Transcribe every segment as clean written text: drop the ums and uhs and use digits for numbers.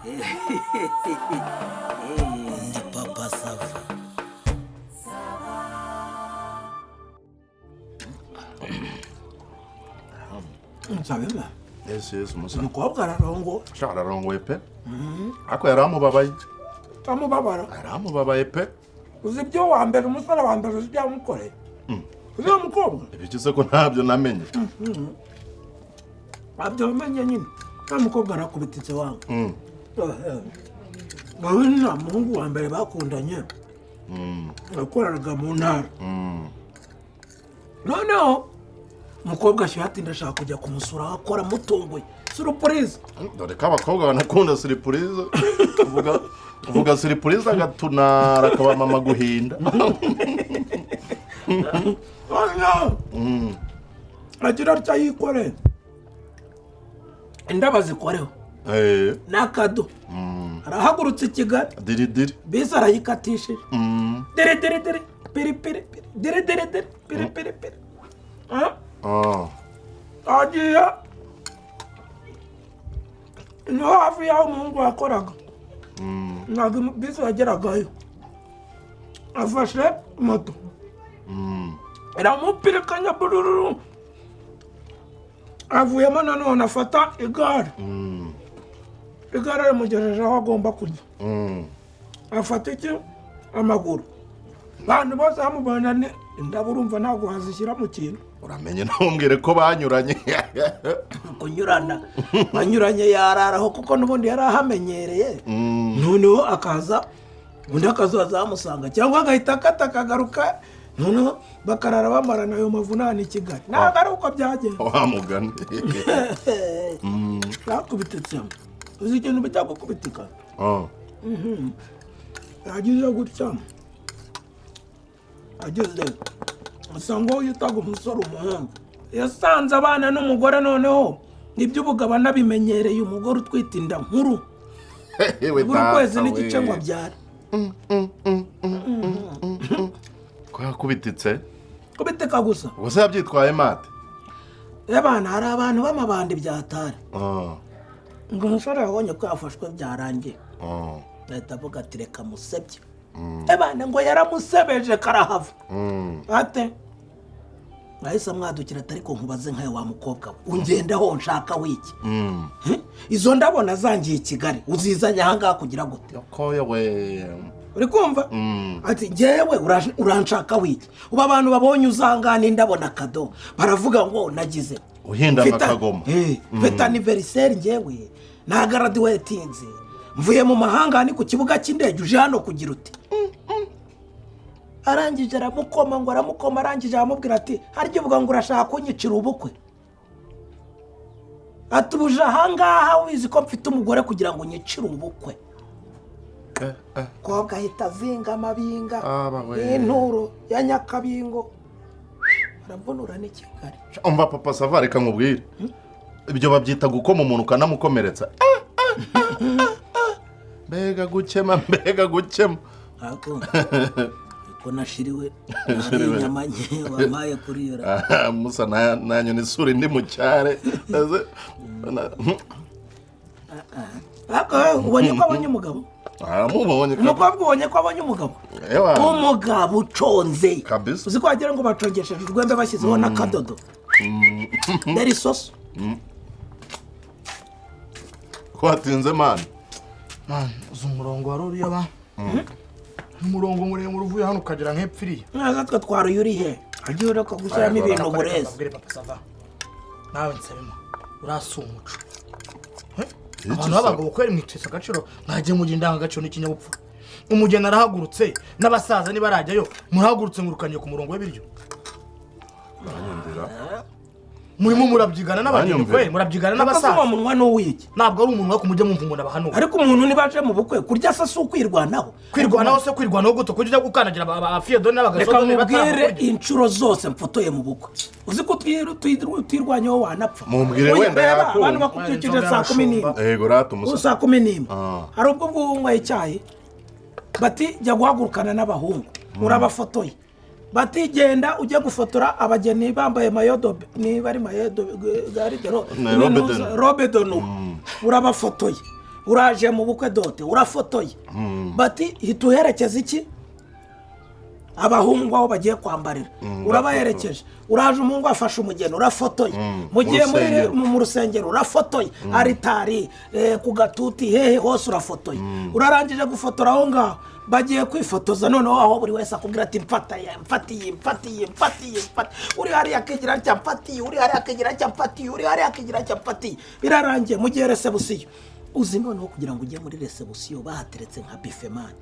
Ndi Papa Sava. Nsabima. Yes, musa. Umukobwa ararongoye. Sha, ararongoye pe, ariko yari amubabaye. Amubabara. Yari amubabaye pe. Uzi ibyo wa mbere, umusore wa mbere, uzi ibyo yamukoreye? Uzi uwo mukobwa? Ibigize ko ntabyo namenye. Ntabyo wamenye nyine. Nta mukobwa arakubititse wangu. Wowe nta muhungu wa mbere bakundanye yakoreraga mu ntara. Noneho umukobwa ashyuha ati: "Ndashaka kujya kumusura aho akora mutunguye, surprise." Dore ko abakobwa banakunda surprise. Uvuga uvuga surprise, agatunara akaba mama guhinda. Noneho agira atya, yikore indabo zikoreho n'akado, arahagurutse i Kigali. Diri diri. Bisi arayikatishije. Dere dere dere, piri piri piri, dere dere dere, piri piri piri. Ah, agiye niho hafi y'aho umuhungu yakoraga, ntabwo bisi yageragayo, afashe moto iramupirikanya burururu, avuyemo nanone afata igare. Igare rimugejeje aho agomba kujya. Afata iki, amaguru. Abantu bose bamubona ni indabo, urumva ntabwo wazishyira mu kintu. Uramenye ntumbwire ko banyuranye. Kunyurana, banyuranye yararaho, kuko n'ubundi yari ahamenyereye. Noneho akaza undi akazaza amusanga, cyangwa agahita akata akagaruka, noneho bakarara bamarana ayo mavunane i Kigali. Ntabwo ari uko byagenze. Wa mugani. Bakubititse, uzi ikintu bita gukubitika? Yagize gutya, ageze asanga uwo yitaga umusore, umuhungu yasanze abana n'umugore. Noneho iby'ubugabo anabimenyereye, umugore utwite inda nkuru Ewe buri kwezi data n'igice we. ngo abyare. Ko yakubititse? Kubitika gusa. Ubwo se yabyitwaye mate? Abana, hari abantu b'amabandi byatari. Ngo umusore yabonye ko yafashwe byarangiye, ahita avuga ati: "Reka musebye." Ebana, ngo yaramusebeje karahava. Ate ahise amwadukira ati: "Ariko nkubaze nkawe, wa mukobwa we, ungendaho nshaka wiki? Izo ndabona zangiye i Kigali, uzizanye ahangaha kugira gute?" Yokoye we. Uri kumva? Ati: "Njyewe uranshaka wiki? Ubu abantu babonye uzangana indabo na kado baravuga ngo nagize Uhinda nka kagoma. Mfite anniversaire, njyewe nagraduatinze mvuye mu mahanga, ni ku kibuga cy'indege, uje hano kugira uti?" Arangije aramukoma, ngo aramukoma, arangije aramubwira ati: "Harya uvuga ngo urashaka kunyicira ubukwe?" Ati: "Ubuje ahangaha wizi ko mfite umugore kugira ngo unyicire ubukwe?" Kobwa ahita azinga amabinga Aba we. n'inturo ya Nyakabingo, aravunura n'i Kigali. Umva Papa Sava, reka nkubwire, ibyo babyita gukoma umuntu ukanamukomeretsa. Ah, ah, ah, ah, ah. Mbega gukema, mbega gukema! Ariko ko nashiriwe, hari inyama nke wampaye kuri iyo? Ah, musa, nanyoni isura indi mu cyare. Ariko ubonye ko abonye umugabo? Aramubonye. Umukobwa ubonye ko abonye umugabo? Ewa. Umugabo uconze. Kabisa. Uzi ko wagira ngo bacongesheje urwembe, bashyizeho n'akadodo deri isoso. Ko watinze, man? Man, uzi umurongo wari uriyo ba? Umurongo muremure uvuye hano ukagera nk'epfiriya. Mwaza twe twaruye, uri he? Agiye ureka gushyiramo ibintu burezi. Mbwire Papa Sava, nawe nsabima, urasi umuco. Iki Abantu se? b'abagabo kweri mwitesa agaciro, mwagiye mugira indangagaciro n'ikinyabupfura. Umugeni arahagurutse n'abasaza ntibarajyayo, murahagurutse ngurukanye ku murongo w'ibiryo. Uranyumvira? Murimo murabyigana n'abageni. Uranyumvira? Kweri murabyigana Ariko se uwo n'abasaza. munwa ni uw'iki? Ntabwo ari umunwa, kumujya mwumva umuntu abahanura. Ariko umuntu niba aje mu bukwe kurya se si ukwirwanaho? Kwirwanaho se, kwirwanaho gute kujya ujya gukandagira abafiyedoni Reka n'abagasodoni? mubwire, inshuro zose mfotoye mu bukwe, uzi ko utirwanyeho wanapfa. Mumbwire Oya, wenda reba, yakumva. abantu bakubyukije saa 11. Yego rata Ubu umusa. saa 11. Hari ubwo bwo unyweye icyayi, bati: "Jya guhagurukana n'abahungu." Urabafotoye, bati: "Genda ujye gufotora abageni bambaye mayodobe," niba ari mayodobe gari Ni robe de nuit. Robe de nuit. Urabafotoye. Uraje mu bukwe dot urafotoye, bati hita uherekeza iki abahungu aho bagiye kwambarira, urabaherekeje. Uraje, umuhungu afashe umugeni, urafotoye. Mugiye Mu muri rusengero. mu rusengero, urafotoye. Aritari, ku gatuti, hehe hose urafotoye. Urarangije gufotora aho ngaho, bagiye kwifotoza noneho, aho buri wese akubwira ati mfata iyi, mfata iyi, mfata iyi, mfata iyi, mfata. Uri hariya akigira atya mfata iyi, uri hariya akigira atya mfata iyi, uri hariya akigira atya mfata iyi. Birarangiye, mugiye réception. Uzi noneho kugira ngo ujye muri réception bahateretse nka buffet, man,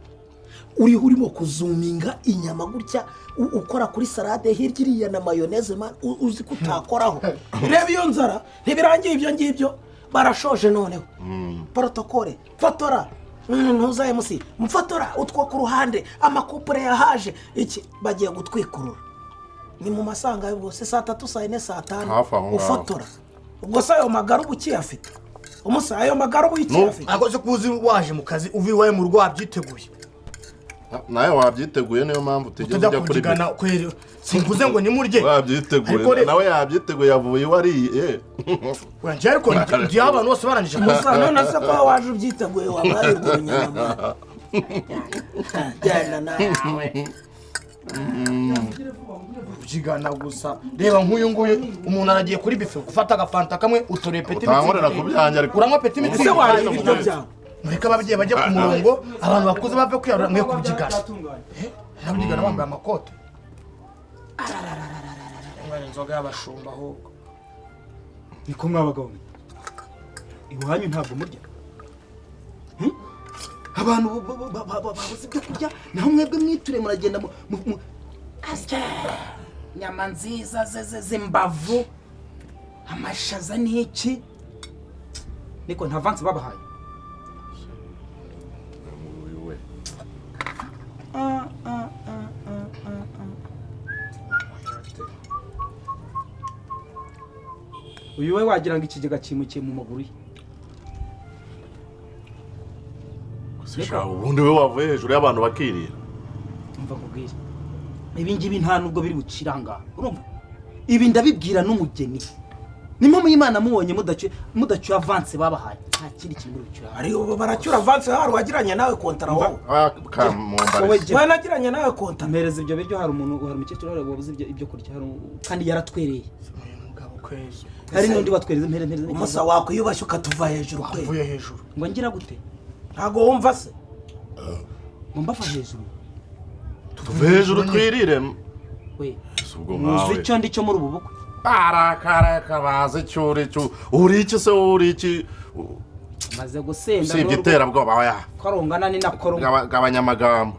uriho urimo kuzuminga inyama gutya, ukora kuri salade hirya iriya na mayonnaise, man, uzi ko utakoraho. Reba iyo nzara. Ntibirangiye ibyo ngibyo, barashoje noneho protocole, fotora, ntuza MC, mfotora utwo ku ruhande, ama couple yahaje iki, bagiye gutwikurura. Ni mu masanga y'ubwo se saa 3, saa 4, saa 5. Hafi aho ngaho. Ufotora ubwo se ayo magara uba ukiyafite? Umusa, ayo magara uba ukiyafite? Ntabwo se kuzi waje mu kazi uva iwawe mu rugo wabyiteguye? Nawe wabyiteguye, niyo mpamvu utigeze utajya ujya kuri kubyigana kweri. Simvuze ngo nimurye. Wabyiteguye. Ariko Nawe yabyiteguye, yavuye iwe ariye. Njye ariko ngiye abantu bose barangije. Musa, none se ko waje ubyiteguye, wabaye urwo runyama? Genda nawe. Kubyigana gusa. Reba nk'uyu nguyu, umuntu aragiye kuri buffet gufata agafanta kamwe, utoreye petit. Utankorera ku byanjye ariko. Uranywa petit. Ese wariye ibiryo byawe? Mureke ababyeyi bajye ku murongo, abantu bakuze bave kwiyarura, mwe kubyigana. Nabyigana bambaye amakote. Mwari inzoga y'abashumba ahubwo. Niko mwabagabo mwe, iwanyu ntabwo murya? Abantu babuze ibyo kurya, naho mwebwe mwiture muragenda asya nyama nziza z'imbavu, amashaza n'iki. Niko nta avance babahaye? Uyu we. Ah, ah, ah, ah, ah, ah. Uyu we wagira ngo ikigega cyimukiye mu maguru ye. Sha, ubundi we wavuye hejuru y'abantu bakirira. Umva nkubwire, ibi ngibi nta nubwo biri buciranga, urumva? Ibi ndabibwira n'umugeni. Ni mpamvu y'Imana mubonye mudacyuye avance babahaye, nta kindi kintu muri bucyure. Ari ubu baracyura avance? Hari uwagiranye nawe kontara wowe? Ah, kamumbarize. Wowe jya. Wowe nagiranye nawe kontara? Mpereza ibyo biryo. Hari umuntu, hari umukecuru hari wabuze ibyo kurya, hari kandi yaratwereye. Uyu mugabo kwezi. Hari n'undi watwereze. Mpere, mpereze. Umusa, wakwiyubashye ukatuva hejuru kwe. Uvuye hejuru. Ngo ngira gute? Ntabwo wumva se? Ngo mbava hejuru? Tuve hejuru twirire. We. Si ubwo Muzi nkawe. icyo ndi cyo muri ubu bukwe? Arakaraka, bazi icyo uri cyo. Uri iki se? Uri iki? Maze gusenda. Usibye iterabwoba, oya. Karongana ni nakoro. Gabanya amagambo.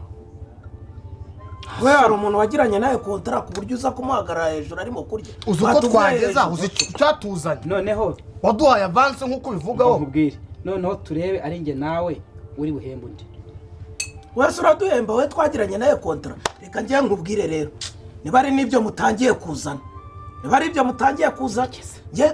We, hari umuntu wagiranye nawe kontara ku buryo uza kumuhagarara hejuru arimo kurya? Uzi uko Watuvuye twageza hejuru. uzi icyatuzanye? Noneho Waduhaye avance nk'uko ubivugaho? Nkubwire, noneho turebe ari njye nawe uri buhembe undi. Wese uraduhemba we? Twagiranye nawe kontara? Reka njye nkubwire rero, niba ari n'ibyo mutangiye kuzana, niba ari ibyo mutangiye kuzana, njye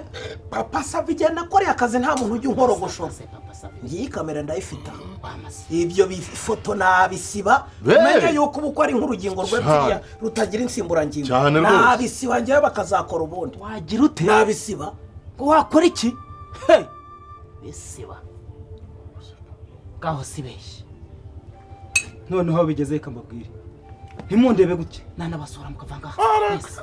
Papa Sava, igihe nakoreye akazi nta muntu ujya unkorogoshora. Se Papa Sava. Ngiyi kamera ndayifite aha. Wamase. Ibyo bifoto nabisiba. Be! Umenye yuko ubu ko ari nk'urugingo rw'epfiriya Cyane. rutagira insimburangingo. Cyane rwose. Nabisiba njyewe, bakazakora ubundi. Wagira ute? Nabisiba. Ngo wakora iki? Hey! Bisiba ngaho, sibeshye. Noneho aho bigeze, reka mbabwire, ntimundebe gutya, nanabasura mukava ngaha Mwese.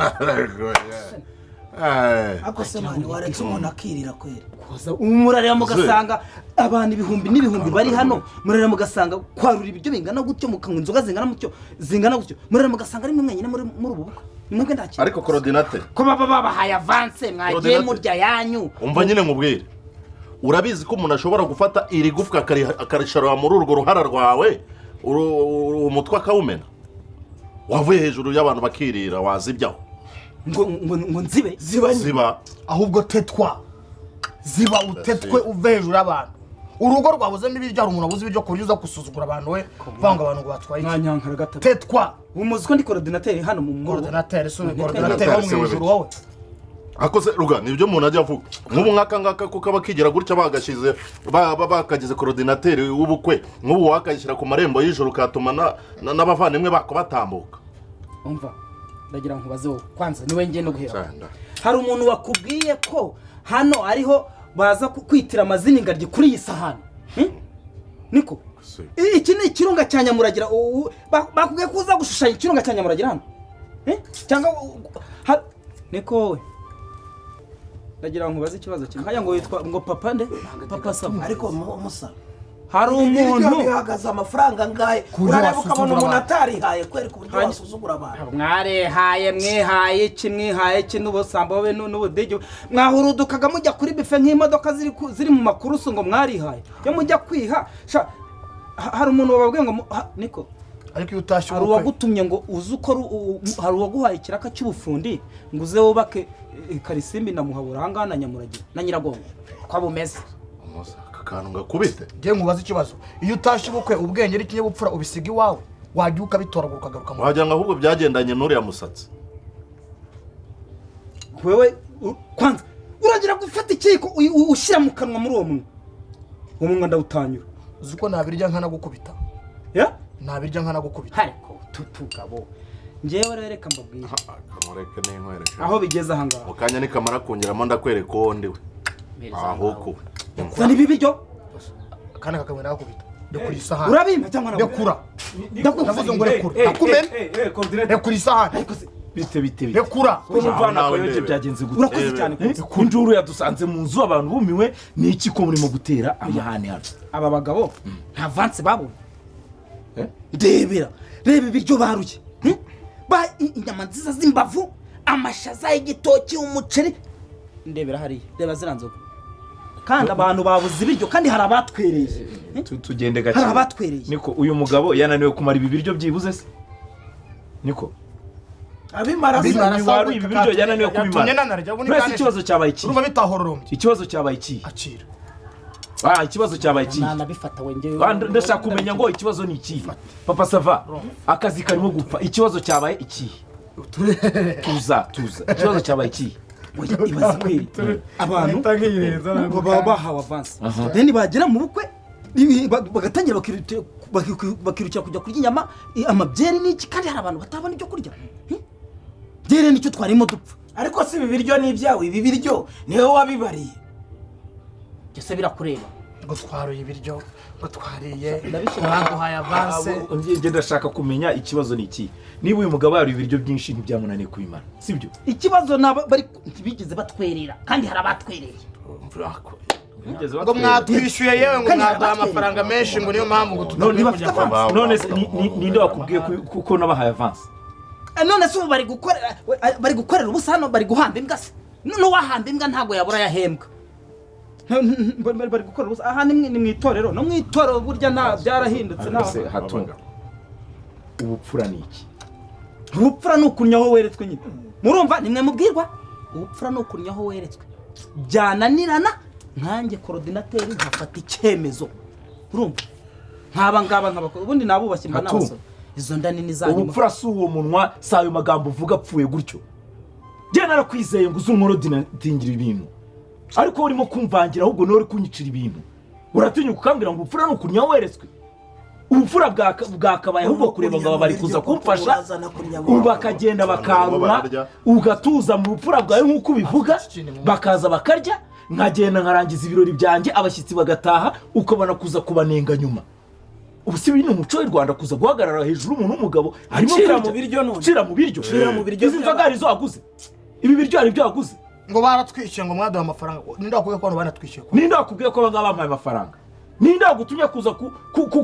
Ariko se man, waretse umuntu akirira kweri? Koza murareba mugasanga abantu ibihumbi n'ibihumbi bari hano, murareba mugasanga kwarura ibiryo bingana gutyo, mukanywa inzoga zingana gutyo, zingana gutyo, murareba mugasanga ari mwe mwenyine muri ubu bukwe, ni mwebwe nta kintu. Ariko coordinateur. Ko baba babahaye avance, mwagiye Coordinateur. murya yanyu. Umva nyine nkubwire, urabizi ko umuntu ashobora gufata iri gufwa akarisharura muri urwo ruhara rwawe, umutwe akawumena. Wavuye hejuru y'abantu bakirira, wazibyaho. Ngo nzibe? Ziba nyine. Ziba. Ahubwo tetwa, ziba, utetwe, uve hejuru y'abantu. Urugo rwabuzemo ibiryo, hari umuntu wabuze ibiryo ku buryo uza gusuzugura abantu we, uvuga ngo abantu ngo batwaye iki? Mwanyankara gatatu. Tetwa. Umuzi ko ndi coordinateur hano mu Coordinateur si uri Nitwe coordinateur wo mu ijuru wowe? Akoze ruga nibyo umuntu ajya avuga nk'ubu nk'aka ngaka, kuko aba kigira gutya, bagashyize bakagize coordinateur w'ubukwe nk'ubu, wakayishyira ku marembo y'ijoro ukatuma n'abavandimwe bako batambuka. Umva, ndagira ngo nkubaze wowe kwanza, niwe ngiye no guhera. Sanda. Hari umuntu wakubwiye ko hano ariho baza kwitira amazina ingagi kuri iyi sahani? Niko iki ni ikirunga cya Nyamuragira. Bakubwiye ko uza gushushanya ikirunga cya Nyamuragira hano, cyangwa niko wowe ndagira ngo nkubaze ikibazo kimwe. Haya ngo witwa ngo papa nde? Papa Sava. Ariko Musa, hari umuntu bihagaze amafaranga ngahe, urareba ukabona umuntu atarihaye kweri ku buryo wasuzugura abantu. Mwarehaye, mwihaye iki, mwihaye iki n'ubusambo be n'ubudigi, mwahurudukaga mujya kuri bife nk'imodoka ziri mu makurusu ngo mwarihaye. Iyo mujya kwiha, hari umuntu wababwiye ngo niko ariko iyo utashye hari uwagutumye ngo uze ukora, hari uwaguhaye ikiraka cy'ubufundi ngo uze wubake Karisimbi na Muhabura ahangaha na Nyamuragira na Nyiragongo ko bumeze. Akantu ngakubite. Ngiye nkubaza ikibazo, iyo utashye ubukwe ubwenge n'ikinyabupfura ubisiga iwawe, wajya ukabitoragura ukagaruka mu wagira ngo ahubwo byagendanye n'uriya musatsi. Wewe kwanza uragira gufata ikiko ushyira mu kanwa muri uwo munwa, uwo munwa ndawutanyura. Uzi ko nabirya nkanagukubita? Ya? Nabirya nkanagukubita. Ariko tutugabo ngewe rero reka mbabwire. Kamureke n'inkwereke. Aho bigeze aha ngaha. Mu kanya nikamara kongeramo ndakwereka uwo ndiwe. Aho ko. Zana ibi biryo. Kana kakamwe nakubita. Rekura isahani. Urabimpa cyangwa nawe? Rekura. Ndakuvuze ngo rekura. Nakumena. Rekura isahani. Bite bite bite. Rekura. Umuvana akayoge byagenze gute? Urakoze cyane. Injuru yadusanze mu nzu abantu bumiwe, ni iki ko murimo gutera amahane hano? Aba bagabo nta avance babonye. Ndebera. Reba ibiryo baruye. Ba inyama nziza z'imbavu, amashaza y'igitoki, umuceri. Ndebera hariya. Reba ziranzoga. Kandi abantu babuze ibiryo kandi hari abatwereye. Tugende gake. Hari abatwereye. Niko uyu mugabo yananiwe kumara ibi biryo byibuze se? Niko abimara waru ibi biryo yananiwe kubimara. Mbese ikibazo cyabaye iki? Urumva bitahororombye. Ikibazo cyabaye iki? Akira. Ikibazo cyabaye iki? Nanabifata wengewe. Ndashaka kumenya ngo ikibazo ni iki? Papa Sava, akazi karimo gupfa. Ikibazo cyabaye iki? Tuza tuza. Ikibazo cyabaye iki? Ibaze kweri abantu baba bahawe avance, then bagera mu bukwe bagatangira bakirukira kujya kurya inyama, amabyeri n'iki, kandi hari abantu batabona ibyo kurya. Byeri nicyo twarimo dupfa. Ariko si ibi biryo ni ibyawe, ibi biryo niwe wabibariye. Byose birakureba. Ngo twaruye ibiryo, ngo twariye, baduhaye avance. Ngiye ndashaka kumenya ikibazo ni iki. Niba uyu mugabo yari ibiryo byinshi ntibyamunaniye kubimara, sibyo? Ikibazo naba bari ntibigeze batwerera kandi hari abatwereye. Ngo mwatwishyuye yewe ngo mwaduha amafaranga menshi ngo niyo mpamvu ngo tutakwiye kujya kwa. None ninde wakubwiye kuko nabahaye avance? None se ubu bari gukorera ubusa hano, bari guhamba imbwa se? N'uwahamba imbwa ntabwo yabura yahembwa. Bari gukora ubusa aha ni mu itorero, no mu itorero burya nta byarahindutse nawe. Hatunga ubupfura ni iki? Ubupfura ni ukunnyaho weretswe nyine. Murumva nimwe mubwirwa, ubupfura ni ukunnyaho weretswe. Byananirana nkanjye coordinateur nkafata icyemezo. Urumva nkaba ngaba nkabakora ubundi nabubashye mba nabasaba izo nda nini zanyu. Ubupfura si uwo munwa, si ayo magambo uvuga apfuye gutyo. Njye narakwizeye ngo uze unkorodinatingira ibintu, ariko urimo kumvangira ahubwo niwe uri kunyicira ibintu. Uratinyuka ukambwira ngo ubupfura ni ukunnyaho weretswe? Ubupfura bwakabaye ahubwo kureba ngo aba bari kuza kumfasha, bakagenda bakarura, ugatuza mu bupfura bwawe nk'uko ubivuga, bakaza bakarya, nkagenda nkarangiza ibirori byanjye, abashyitsi bagataha, ukabona kuza kubanenga nyuma. Ubu si bino umuco w'u Rwanda kuza guhagarara hejuru umuntu w'umugabo arimo cira mu biryo none. Cira mu biryo. Izi nzoga hari izo waguze? Ibi biryo hari ibyo waguze? Ngo baratwishyuye ngo mwaduha amafaranga. Ninde wakubwiye ko abantu banatwishyuye? Ninde wakubwiye ko abangaba bampaye amafaranga? Ninde wagutumye kuza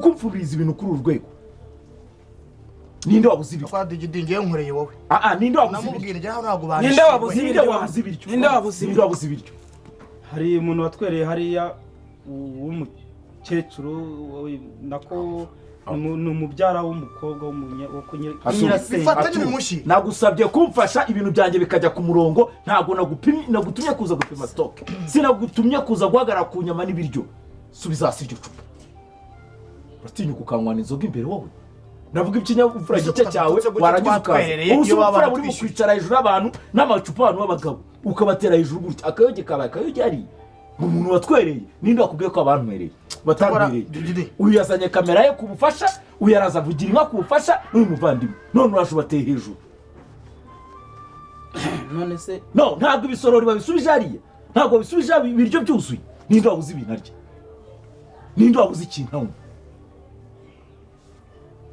kumfubiriza ibintu kuri uru rwego? Ninde wabuze ibiryo? Kwa digidi ngiye nkoreye wowe. Ninde wabuze ibiryo? Ninde wabuze ibiryo? Ninde wabuze ibiryo? Ninde wabuze ibiryo? Hari umuntu watwereye hariya w'umukecuru nako ni umubyara w'umukobwa w'umunyirasenge. Nagusabye kumfasha ibintu byanjye bikajya ku murongo, ntabwo nagutumye kuza gupima stock, sinagutumye kuza guhagarara ku nyama n'ibiryo. Subiza hasi iryo cupa. Uratinyuka ukanywana inzoga imbere wowe? Ndavuga ikinyabupfura gike cyawe warangiza ukaza. Ubu ubupfura burimo kwicara hejuru y'abantu n'amacupa abantu b'abagabo ukabatera hejuru gutya, akayoge kabaye akayoge ari umuntu watwereye. Ninde wakubwiye ko abantwereye batantwereye? Uyu yazanye kamera ye kubufasha, uyu araza avugira inka kubufasha, n'uyu muvandimwe none uraje ubateye hejuru. None se no ntabwo ibisorori babisubije hariya, ntabwo babisubije ibiryo byuzuye. Ninde wabuze ibintu arya? Ninde wabuze ikintu anywa?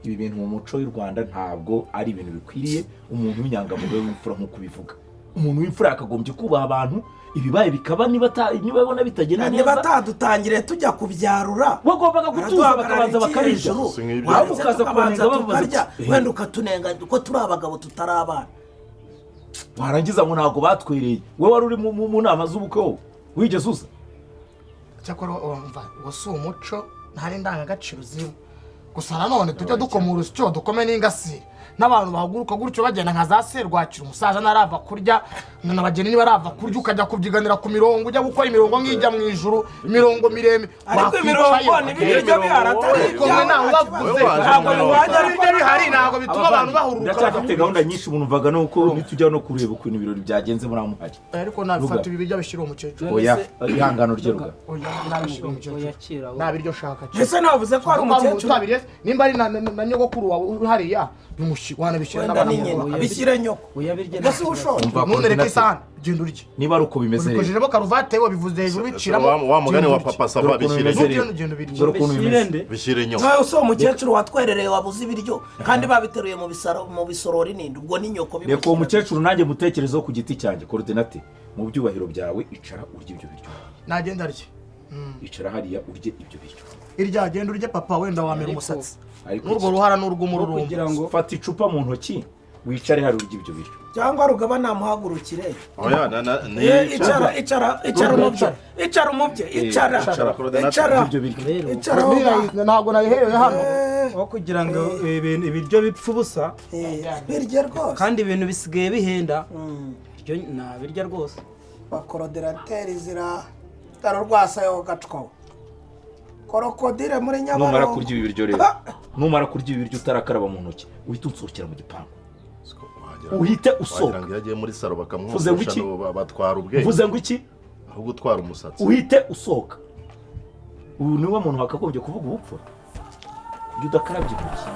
Ibi bintu mu muco w'u Rwanda ntabwo ari ibintu bikwiriye umuntu w'inyangamugayo w'imfura nk'uko ubivuga. Umuntu w'imfura yakagombye kubaha abantu, ibibaye bikaba niba babona bitagenda neza. Niba atadutangiriye tujya kubyarura, wagombaga gutuza bakabanza bakabirya, waba ukaza kubanenga bavuze wenda ukatunenga ko turi abagabo tutari abana. Warangiza ngo ntabwo batwereye. Wowe wari uri mu nama z'ubukwe wowe wigeze uza? Cyakora ngo si umuco, nta n'indangagaciro zirimo. Gusa nanone tujya dukoma urusyo dukome n'ingasire, n'abantu bahaguruka gutyo bagenda nka za serwakira, umusaza ntarava kurya n'abageni nibarava kurya, ukajya kubyiganira ku mirongo, ujya gukora imirongo nk'ijya mu ijuru, imirongo miremire. Ariko imirongo ni ibiryo bihari atari ibyawe, ntabwo ibiryo bihari ntabwo bituma abantu bahuruka. Ndacyafite gahunda nyinshi umuntu mvaga nuko nitujya no kureba ukuntu ibirori byagenze muri amuhari. Ariko nabifata ibi biryo bishyira umukecuru. Oya, ihangano rye Ruga. Oya, nabishyira umukecuru. Nabiryo shaka. Ese navuze ko ari umukecuru? Nimba ari na nyogokuru wawe uri hariya wanabishyira n'abana bishyire nyoko. Mbese ushonje ntunereke isahani, genda urye. Niba ari uko bimeze rero, ubikojejemo karuvati wabivuze hejuru biciramo wa mugani wa papa sava bishyire nyoko. Bishyire nyoko. Nawe usoma umukecuru watwerereye wabuze ibiryo kandi babiteruye mu bisorori ninde, ubwo ni nyoko. Reka uwo mukecuru nanjye mutekerezeho ku giti cyanjye. Coordinate, mu byubahiro byawe icara urye ibyo biryo. Nagenda arye. Icara hariya urye ibyo biryo. Irya genda urye papa, wenda wamera umusatsi. N'urwo ruhara n'urw'umururumba. Kugira ngo fata icupa mu ntoki wicare hari urya ibyo biryo. Cyangwa Rugaba namuhagurukire. Oya, icara icara icara umubye, icara umubye, icara icara ibyo biryo. Icara ntabwo nayihereye hano. Aho kugira ngo ibiryo bipfe ubusa, birye rwose. Kandi ibintu bisigaye bihenda. Ibyo nabirya rwose. Bakoroderateri zira rwasayo gacwa. Krokodile muri Nyabarongo. Numara kurya ibi biryo rero, numara kurya ibi biryo utarakaraba mu ntoki, uhita unsohokera mu gipangu. Uhite usohoka. Wagira ngo yagiye muri salo bakamwogosha batwara ubwenge. Mvuze ngo iki? Ahubwo utwara umusatsi. Uhite usohoka. Uyu niwe muntu wakagombye kuvuga ubupfura. Kurya udakarabye intoki.